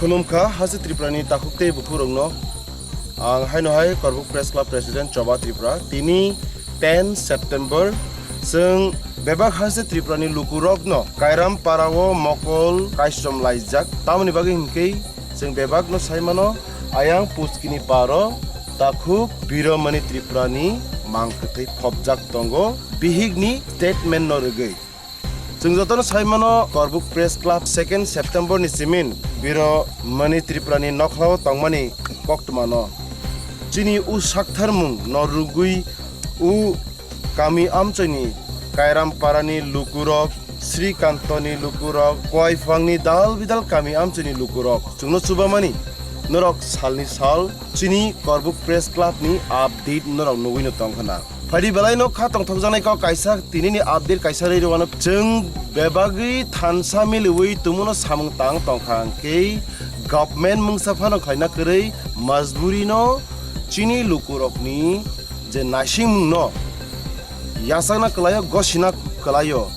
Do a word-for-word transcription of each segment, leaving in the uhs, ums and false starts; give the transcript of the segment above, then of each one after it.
Khulumkha haste Tripurani takhuk tei bukhurokno. Ang haino hai Korbuk Press Club President Choba Tripura. Tini ten September, chwng bebak haste Tripurani lukurokno Kairam parao mokol kaisom laijak. Tamoni bagwi hinkhe chwng bebakno saimano, ayang puskini paro takhuk Biromani Tripurani mang kwthwi phobjak tongo, bihikni statement no rwgwi. Chwng jotono saimano, Korbuk Press Club second September ni simin Biromani Tripurani nokhlao tongmani koktwmano. Chini u saktharmung no rwgwi u kami amchoini Kairam parani lukurok, Srikantoni lukurok, Koiphangni dal bidal kami amchoini lukurok chwngno chubamani norok salni sal chini Korbuk Press Club ni update norok nugwino tongkhna. Phaidi belai no kha tongthokjaknai kok kaisa tinini update kaisa rwi rwano. Chwng bebagwi thansa miliwi tumuno samung tang tongkha hwnkhe government mungsa phano khlaina kwrwi majburi no chini lukurokni je naisingmung no yachakna kwlaio, gosina kwlaio.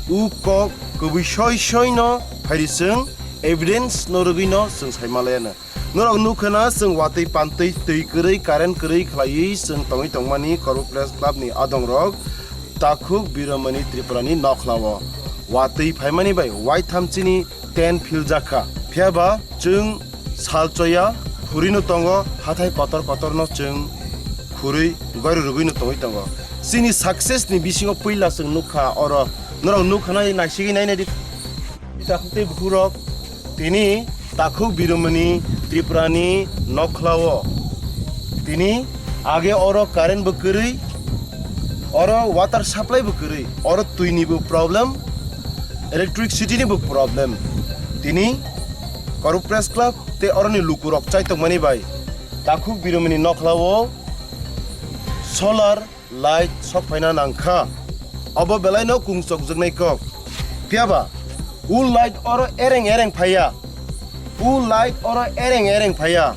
U kok kwbwi soi soi no phaidi chwng evidence no rwgwi no chwng saimalaiano. Norok nukha na, chwng watwi pantwi twi kwrwi, current kwrwi khlaiwi chwng tongwi tongmani Korbuk Press Club ni adongrok takhuk Biromani Tripurani nokhlao watwi phaimani bai waitham chini tent philjak kha. Phiya ba chwng salchoya khurwino tongo, hathai kotor kotorno chwng khurwi goiro rwgwino tongwi tongo. Chini success ni bisingo puila chwng nukha oro, norok nukha na, naisigwi nainai di. Takhuk tei bukhurok, tini takhuk Biromani Tripurani nokhlao. Tini age oro current bo kwrwi, oro water supply bo kwrwi, oro twini bo problem, electricity ni bo problem. Tini Korbuk Press Club tei oroni lukurok chaitokmani bai takhuk Biromani nokhlao solar light sok phaina nangkha. Obo belaino kungsokjaknai kok. Phiya ba u light oro ereng ereng phaiya. U light oro ereng ereng phaiya.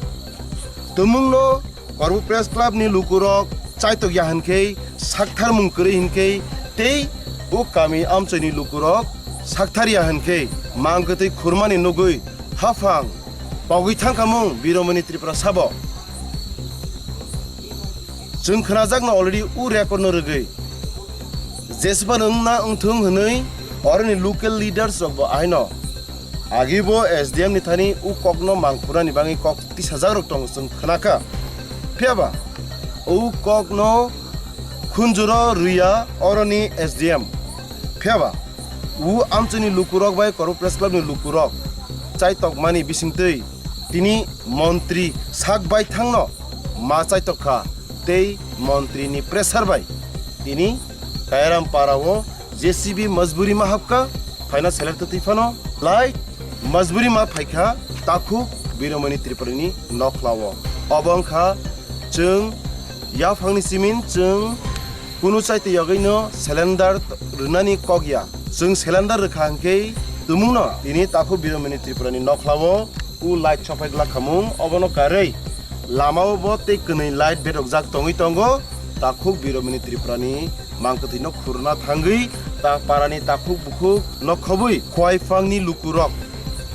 Tumungno Korbuk Press Club ni lukurok chaitok ya hwnkhe, saktharmung kwrwi hwnkhe, tei o kami amchoini lukurok sakthar ya hwnkhe, mang kwtwi khurmani nugwi haphang pogwi thangkhamung Biromani Tripura sabo. Chwng khwnajakno already o record no rwgwi. Jesphano wngna wngthung hwnwi oroni local leaders rokbo aino. Agibo S D M ni thani o kokno mangkhurani bagwi kok tisajakrok tongo chwng khwnakha. Phiya ba o kokno khunjuro rwya oroni S D M. Phiya ba o amchini lukurok bai Korbuk Press Club ni lukurok chaitokmani bisingtwi tini montri sak baithangno ma chaitok kha tei montri ni pressure bai tini Kairam para o J C B majburi ma hapkha, phaina seler twtwi phano lai majburi ma phaikha takhuk Biromani Tripurani nokhlao. Obo wngkha chwng yaphangni simin chwng kunu chaitwi yagwino cylinder rwnani kok ya. Chwng cylinder rwkha hwnkhe tumungno tini takhuk Biromani Tripurani nokhlao o light sophai glak khamung, obono karwi lamao bo tei kwnwi light bedokjak tongwi tongo. Takhuk Biromani Tripurani mangkwthwino khurna thangwi ta parani takhuk bukhuk nokhobwi Khwai phangni lukurok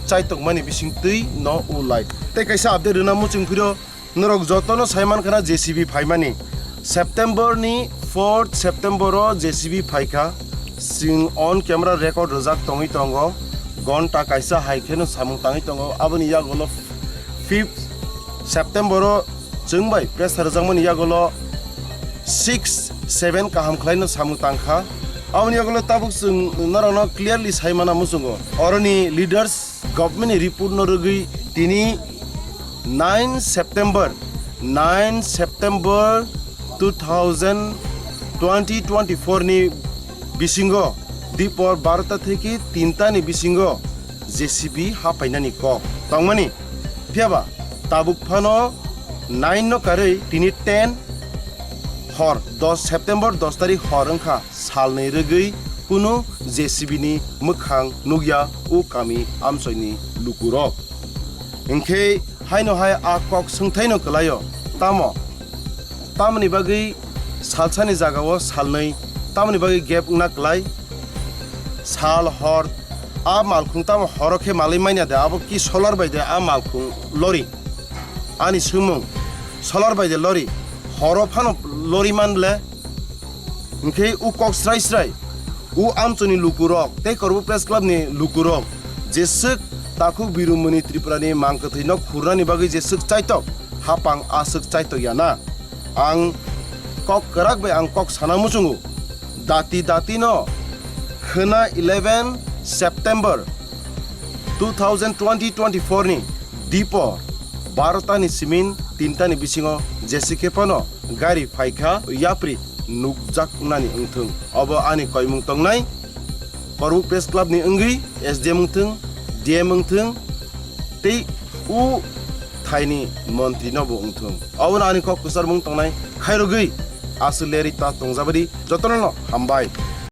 chaitokmani bisingtwi no o light. Tei kaisa update rwna muchung phiro, norok jotono saimankha na J C B phaimani. September ni fourth September o J C B phaikha. Chwng on camera record rwjak tongwi tongo. Gonta kaisa hai kheno samung tangwi tongo. Aboni yagulo fifth September o chwng bai pressure rwjakmani yagulo six seven kaham khlaino samung tangkha. Aboni yagulo tabuk chwng norokno clearly saimana muchungo. Oroni leaders government ni report no rwgwi tini nine September, nine September two thousand twenty twenty-four ni bisingo dipor barota theke tinta ni bisingo J C B hapainani kok tongmani. Phiya ba tabuk phano nine no karwi tini ten hor, dos September dos tarikh hor wngkha, salnwi rwgwi kunu J C B ni mwkhang nukya o kami amchoini lukurok. Hinkhe haino hai a kok swngthaino kwlaio, tamo? Tamoni bagwi salsani jagao salnwi, tamoni bagwi gap wngna kwlai? Sal hor A malkhung tamo horo khe malwi manya de, abo ki solar bai de a malkhung lori? Ani swngmung, solar bai de lori? Horo phano lori man le? Hinkhe u kok srai srai, u amchoni lukurok tei Korbuk Press Club ni lukurok jeswk takhuk birumuni Tripura ni mangkwthwi no khurnani bagwi jeswk chaitok, hapang aswk chaitok ya na? Ang kok kwrak bai ang kok sana muchungo. Dati dati no khwna eleven September two thousand twenty twenty-four ni dipor barota ni simin tinta ni bisingo jesi khe phano gari phaikha, yapri nukjak nani wngthung. Obo ani koimung tongnai Korbuk Press Club ni wngwi S D M wngthung, D M wngthung, tei u thaini montri no bo wngthung. Obono ani kok kwchar mung tongnai khairogwi aswk leri ta tongjabadi jotono no hambai.